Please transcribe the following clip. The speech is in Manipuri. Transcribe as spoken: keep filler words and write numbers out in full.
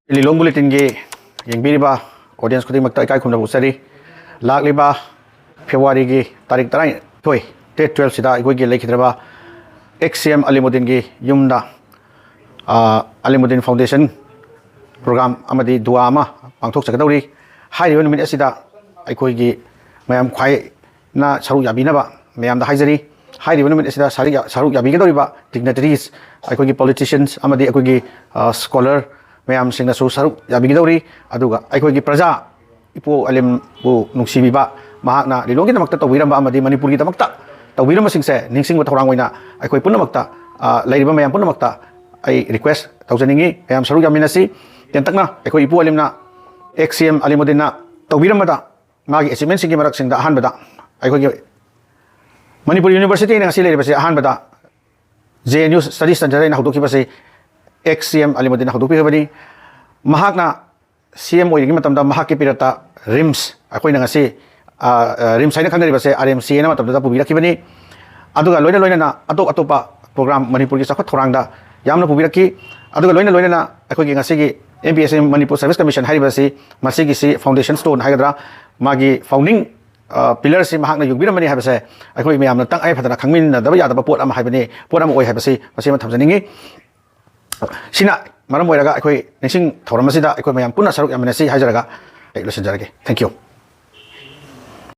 ꯂꯤꯂꯣꯡ ꯕꯨꯂꯦꯇꯤꯟꯒꯤ ꯌꯦꯡꯕꯤꯔꯤꯕ ꯑꯣꯗꯤꯌꯦꯟꯁ ꯈꯨꯗꯤꯡꯃꯛꯇ ꯏꯀꯥꯏ ꯈꯨꯝꯅꯕ ꯎꯠꯆꯔꯤ꯫ ꯂꯥꯛꯂꯤꯕ ꯐꯦꯕ꯭ꯔꯨꯋꯥꯔꯤꯒꯤ ꯇꯥꯔꯤꯛ ꯇꯔꯥꯅꯤꯊꯣꯏ, ꯗꯦꯠ ꯇꯨꯋꯦꯜꯐꯁꯤꯗ ꯑꯩꯈꯣꯏꯒꯤ ꯂꯩꯈꯤꯗ꯭ꯔꯕ ꯑꯦꯛꯁ ꯁꯤ ꯑꯦꯝ ꯑꯂꯤꯃꯨꯗꯤꯟꯒꯤ ꯌꯨꯝꯗ, ꯑ, ꯑꯂꯤꯃꯨꯗꯤꯟ ꯐꯥꯎꯟꯗꯦꯁꯟ ꯄ꯭ꯔꯣꯒ꯭ꯔꯥꯝ ꯑꯃꯗꯤ ꯗꯨꯋꯥ ꯑꯃ ꯄꯥꯡꯊꯣꯛꯆꯒꯗꯧꯔꯤ꯫ ꯍꯥꯏꯔꯤꯕ ꯅꯨꯃꯤꯠ ꯑꯁꯤꯗ ꯑꯩꯈꯣꯏꯒꯤ ꯃꯌꯥꯝ ꯈ꯭ꯋꯥꯏꯅ ꯁꯔꯨꯛ ꯌꯥꯕꯤꯅꯕ ꯃꯌꯥꯝꯗ ꯍꯥꯏꯖꯔꯤ꯫ ꯍꯥꯏꯔꯤꯕ ꯅꯨꯃꯤꯠ ꯑꯁꯤꯗ ꯁꯔꯨꯛ ꯌꯥ-, ꯁꯔꯨꯛ ꯌꯥꯕꯤꯒꯗꯧꯔꯤꯕ ꯗꯤꯒꯅꯤꯇꯔꯤꯁ, ꯑꯩꯈꯣꯏꯒꯤ ꯄꯣꯂꯤꯇꯤꯁꯤꯌꯟꯁ ꯑꯃꯗꯤ ꯑꯩꯈꯣꯏꯒꯤ, ꯑ, ꯁ꯭ꯀꯣꯂꯔ ꯃꯌꯥꯝꯁꯤꯡꯅꯁꯨ ꯁꯔꯨꯛ ꯌꯥꯕꯤꯒꯗꯧꯔꯤ꯫ ꯑꯗꯨꯒ ꯑꯩꯈꯣꯏꯒꯤ ꯄ꯭ꯔꯖꯥ ꯏꯄꯨ ꯑꯂꯤꯝꯕꯨ ꯅꯨꯡꯁꯤꯕꯤꯕ, ꯃꯍꯥꯛꯅ ꯂꯤꯂꯣꯡꯒꯤꯗꯃꯛꯇ ꯇꯧꯕꯤꯔꯝꯕ ꯑꯃꯗꯤ ꯃꯅꯤꯄꯨꯔꯒꯤꯗꯃꯛꯇ ꯇꯧꯕꯤꯔꯝꯕꯁꯤꯡꯁꯦ ꯅꯤꯡꯁꯤꯡꯕ ꯊꯧꯔꯥꯡ ꯑꯣꯏꯅ ꯑꯩꯈꯣꯏ ꯄꯨꯝꯅꯃꯛꯇ, ꯑ, ꯂꯩꯔꯤꯕ ꯃꯌꯥꯝ ꯄꯨꯝꯅꯃꯛꯇ ꯑꯩ ꯔꯤꯀ꯭ꯋꯦꯁ ꯇꯧꯖꯅꯤꯡꯉꯤ꯫ ꯃꯌꯥꯝ ꯁꯔꯨꯛ ꯌꯥꯃꯤꯟꯅꯁꯤ꯫ ꯇꯦꯟꯇꯛꯅ ꯑꯩꯈꯣꯏ ꯏꯄꯨ ꯑꯂꯤꯝꯅ, ꯑꯦꯛꯁ ꯁꯤ ꯑꯦꯝ ꯑꯂꯤꯃꯨꯗꯤꯟꯅ ꯇꯧꯕꯤꯔꯝꯕꯗ ꯃꯥꯒꯤ ꯑꯦꯆꯤꯞꯃꯦꯟꯁꯤꯡꯒꯤ ꯃꯔꯛꯁꯤꯡꯗ ꯑꯍꯥꯟꯕꯗ ꯑꯩꯈꯣꯏꯒꯤ ꯃꯅꯤꯄꯨꯔ ꯌꯨꯅꯤꯚꯔꯁꯤꯇꯤꯅ ꯉꯁꯤ ꯂꯩꯔꯤꯕꯁꯦ, ꯑꯍꯥꯟꯕꯗ J N U study centre ꯍꯥꯏꯅ ꯍꯧꯗꯣꯛꯈꯤꯕꯁꯤ ꯑꯦꯛꯁ ꯁꯤ ꯑꯦꯝ ꯑꯂꯤꯃꯨꯗꯤꯟꯅ ꯍꯧꯗꯣꯛꯄꯤꯈꯤꯕꯅꯤ꯫ ꯃꯍꯥꯛꯅ ꯁꯤ ꯑꯦꯝ ꯑꯣꯏꯔꯤꯉꯩ ꯃꯇꯝꯗ ꯃꯍꯥꯛꯀꯤ ꯄꯤꯔꯠꯇ ꯔꯤꯝꯁ, ꯑꯩꯈꯣꯏꯅ ꯉꯁꯤ, ꯑ, ꯑ, ꯔꯤꯝꯁ ꯍꯥꯏꯅ ꯈꯪꯅꯔꯤꯕꯁꯦ, ꯑꯥꯔ ꯑꯦꯝ ꯁꯤ ꯍꯥꯏꯅ ꯃꯇꯝꯗꯨꯗ ꯄꯨꯕꯤꯔꯛꯈꯤꯕꯅꯤ꯫ ꯑꯗꯨꯒ ꯂꯣꯏꯅ ꯂꯣꯏꯅꯅ ꯑꯇꯣꯞ ꯑꯇꯣꯞꯄ ꯄ꯭ꯔꯣꯒ꯭ꯔꯥꯝ ꯃꯅꯤꯄꯨꯔꯒꯤ ꯆꯥꯎꯈꯠ ꯊꯧꯔꯥꯡꯗ ꯌꯥꯝꯅ ꯄꯨꯕꯤꯔꯛꯈꯤ꯫ ꯑꯗꯨꯒ ꯂꯣꯏꯅ ꯂꯣꯏꯅꯅ ꯑꯩꯈꯣꯏꯒꯤ ꯉꯁꯤꯒꯤ M P S M Manipur service commission ꯍꯥꯏꯔꯤꯕꯁꯤ, ꯃꯁꯤꯒꯤꯁꯤ ꯐꯥꯎꯟꯗꯦꯁꯟ ꯁ꯭ꯇꯣꯟ ꯍꯥꯏꯒꯗ꯭ꯔꯥ, ꯃꯥꯒꯤ ꯐꯥꯎꯟꯗꯤꯡ, ꯑ, ꯄꯤꯂꯔꯁꯤ ꯃꯍꯥꯛꯅ ꯌꯨꯡꯕꯤꯔꯝꯕꯅꯤ ꯍꯥꯏꯕꯁꯦ ꯑꯩꯈꯣꯏ ꯃꯌꯥꯝꯅ ꯇꯉꯥꯏ ꯐꯗꯅ ꯈꯪꯃꯤꯟꯅꯗꯕ ꯌꯥꯗꯕ ꯄꯣꯠ ꯑꯃ ꯍꯥꯏꯕꯅꯤ, ꯄꯣꯠ ꯑꯃ ꯑꯣꯏ ꯍꯥꯏꯕꯁꯤ ꯃꯁꯤꯃ ꯊꯝꯖꯅꯤꯡꯉꯤ꯫ ꯁꯤꯅ ꯃꯔꯝ ꯑꯣꯏꯔꯒ ꯑꯩꯈꯣꯏ ꯅꯤꯡꯁꯤꯡ ꯊꯧꯔꯝ ꯑꯁꯤꯗ ꯑꯩꯈꯣꯏ ꯃꯌꯥꯝ ꯄꯨꯟꯅ ꯁꯔꯨꯛ ꯌꯥꯃꯤꯟꯅꯁꯤ ꯍꯥꯏꯖꯔꯒ ꯑꯩ ꯂꯣꯏꯁꯤꯟꯖꯔꯒꯦ꯫ Thank you꯫